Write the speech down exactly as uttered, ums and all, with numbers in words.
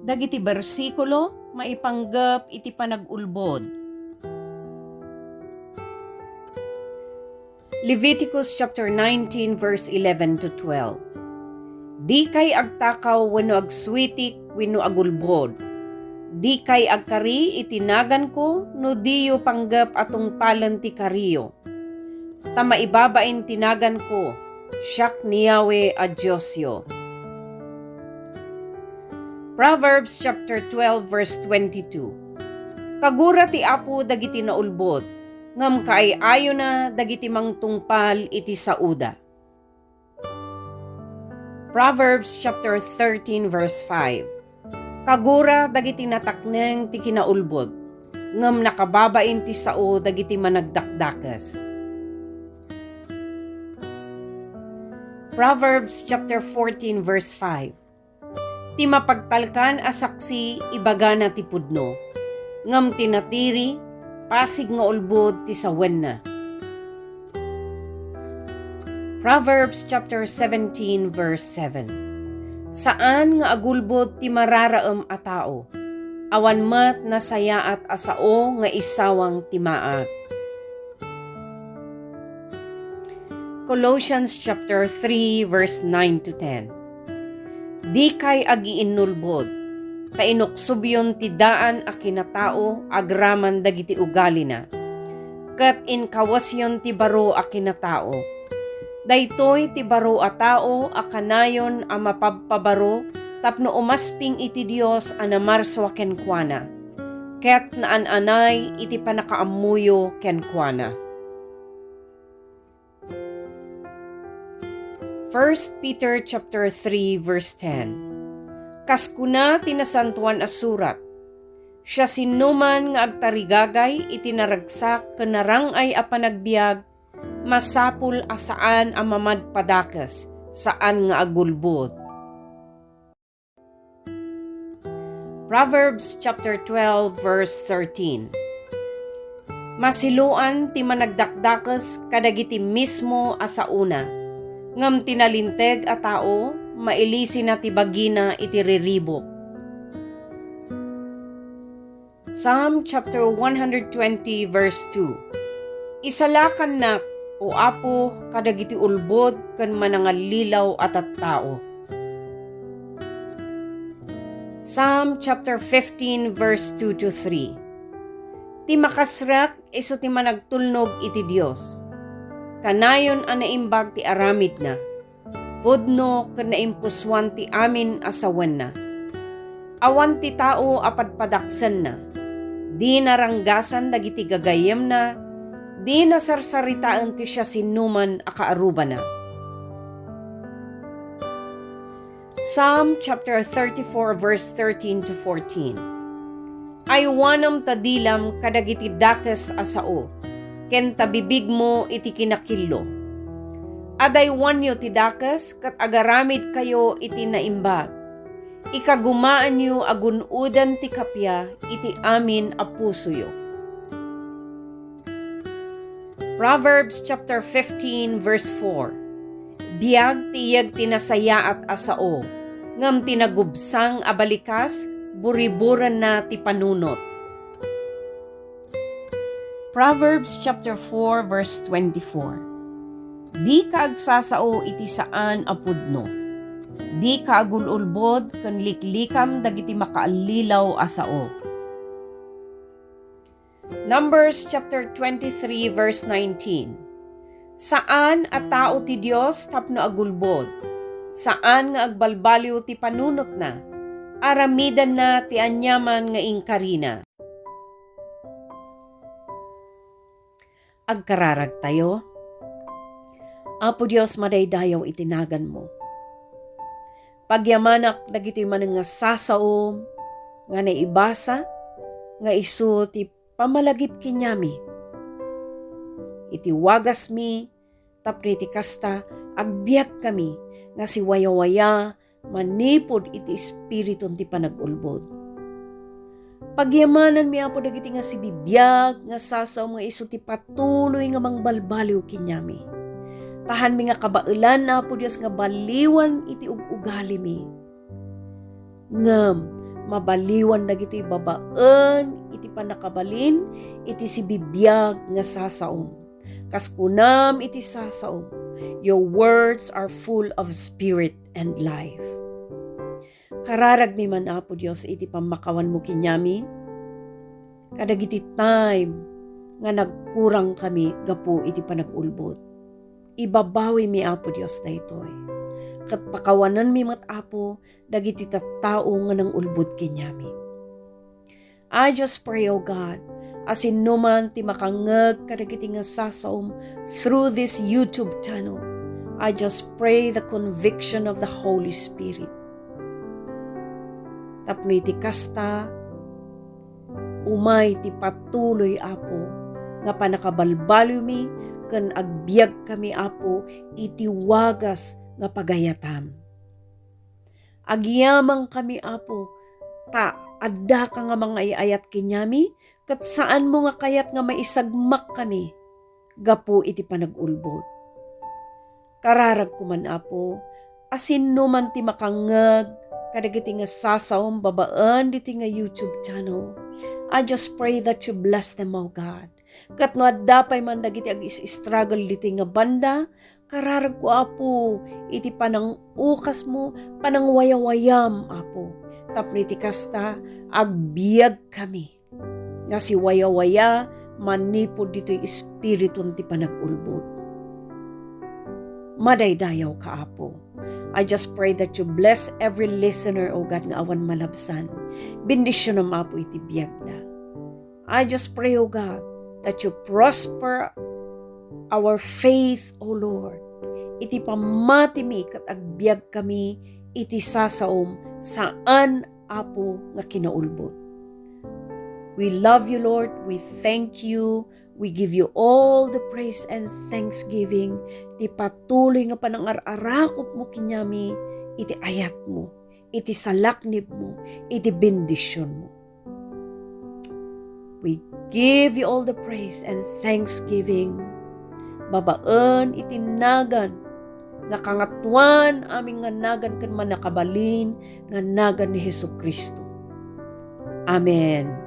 Dagiti bersikulo maipanggep iti panagulbod. Leviticus chapter nineteen, verse eleven to twelve. Dikay agtakaw wenno agsuitik wenno agulbod. Dikay agkari iti naganko no diyo panggep a tungpalen ti kariyo. Ta maibabain ti naganko, siak ni Yahweh a Diosyo. Proverbs chapter twelve, verse twenty-two. Kagura ti Apo dagiti naulbod, ngem kaay-ayona dagiti mangtungpal iti saoda. Proverbs chapter thirteen, verse five. Kagura dagiti natakneng ti kinaulbod, ngem nakababain ti sao dagiti managdakdakes. Proverbs chapter fourteen, verse five. Ti mapagtalkan a saksi ibagana ti pudno, ngem ti natiri, pasig nga ulbod ti sawenna. Proverbs chapter seventeen, verse seven. Saan nga agulbod ti mararaem a tao. Awan met nasayaat a sao nga isawang ti maag. Colossians chapter three, verse nine to ten. Dikay agiinnulbod, ta inuksobyon ti daan a kinatao agraman dagiti ugalina, ket inkawesyon ti baro a kinatao. Daytoy ti baro a tao a kanayon a mapabpabaro tapno umasping iti Dios a namarsua kenkuana, ket naan-anay iti pannakaammoyo kenkuana. First Peter chapter three, verse ten. Kas kuna ti Nasantoan a Surat, "Siasinoman nga agtarigagay iti naragsak ken narang-ay a panagbiag, masapul a saan a mamadpadakes, saan nga agulbod." Proverbs chapter twelve, verse thirteen. Masiloan ti managdakdakes kadagiti mismo a saona, ngem ti nalinteg a tao, mailisina ti bagina iti riribuk. Psalm chapter one hundred twenty, verse two. Isalakannak, O Apo, kadagiti ulbod ken manangallilaw a tattao. Psalm chapter fifteen, verse two to three. Ti makasrek isu ti managtulnog iti Dios. Kanayon a naimbag ti aramidna. Pudno ken naimpusoan ti amin a sawenna. Awan ti tao a padpadaksenna. Dina ranggasan dagiti gagayyemna. Dina sarsaritaen ti siasinoman a kaarrubana. Psalm chapter thirty-four, verse thirteen to fourteen. Aywanem ta dilam kadagiti dakes a sao, ken ta bibigmo iti kinakillo. Adaywanyo ti dakes ket agaramidkayo iti naimbag. Ikagumaenyo a gun-oden ti kappia iti amin a pusoyo. Proverbs chapter fifteen, verse four. Biag ti iyeg ti nasayaat a sao, ngem ti nagubsang a balikas, buriburenna ti panunot. Proverbs chapter four, verse twenty-four. Dika agsasao iti saan a pudno. Dika agul-ulbod ken liklikam dagiti makaallilaw a sao. Numbers chapter twenty-three, verse nineteen. Saan a tao ti Dios tapno agulbod. Saan nga agbalbaliw ti panunotna. Aramidenna ti aniaman nga inkarina. Agkararagtayo. Apo Dios, madaydayaw iti naganmo. Pagyamanak dagitoy manen nga sasaom nga naibasa nga isu ti pamalagip kaniami. Iti wagasmi, tapno iti kasta, agbiagkami nga siwayawaya manipud iti Espiritum ti panagulbod. Pagyamananmi, Apo, dagiti nga sibibiag nga sasaom nga isu ti patuloy nga mangbalbaliw kaniami. Tahanmi nga kabaelan, Apo Dios, nga baliwan iti ug-ugalimi. Ngem, mabaliwan dagitoy babaen iti pannakabalin iti sibibiag nga sasaom. Kas kunam iti sasaom, "Your words are full of spirit and life." Kararagmi man, Apo Dios, iti pammakawanmo kaniami kadagiti time nga nagkurangkami gapu iti panagulbod. Ibabawimi, Apo Dios, daytoy. Ket pakawanenmi met, Apo, dagiti tattao nga nangulbod kaniami. I just pray, O God, a sinoman ti makangngeg kadagiti nga sasaom through this YouTube channel, I just pray the conviction of the Holy Spirit. Tapno iti kasta, umay ti patuloy, Apo, nga pannakabalbaliwmi ken agbiagkami, Apo, iti wagas nga pagayatam. Agyamankami, Apo, ta addaka nga mangay-ayat kaniami, ket saanmo nga kayat nga maisagmakkami gapu iti panagulbod. Kararagko man, Apo, a sinoman ti makangngeg kadagiti nga sasaom babaen ditoy nga YouTube channel, I just pray that you bless them, O God. Ket no adda pay man dagiti agis-struggle ditoy nga banda, kararagko, Apo, iti panangukasmo, panangwayawayam, Apo. Tapno iti kasta, agbiagkami nga siwayawaya manipud ditoy espiritu ti panagulbod. Madaydayawka, Apo. I just pray that you bless every listener, O God, nga awan malabsan. Bendisyonam, Apo, iti biagda. I just pray, O God, that you prosper our faith, O Lord. Iti pammatimi ket agbiagkami iti sasaom, saan, Apo, nga kinaulbod. We love you, Lord. We thank you. We give you all the praise and thanksgiving. Ti patuloy nga panangar-arakupmo kaniami iti ayatmo, iti salaknibmo, iti bendisyonmo. We give you all the praise and thanksgiving babaen iti nagan nga kangatoan amin nga nagan ken mannakabalin nga nagan ni Jesu-Cristo. Amen.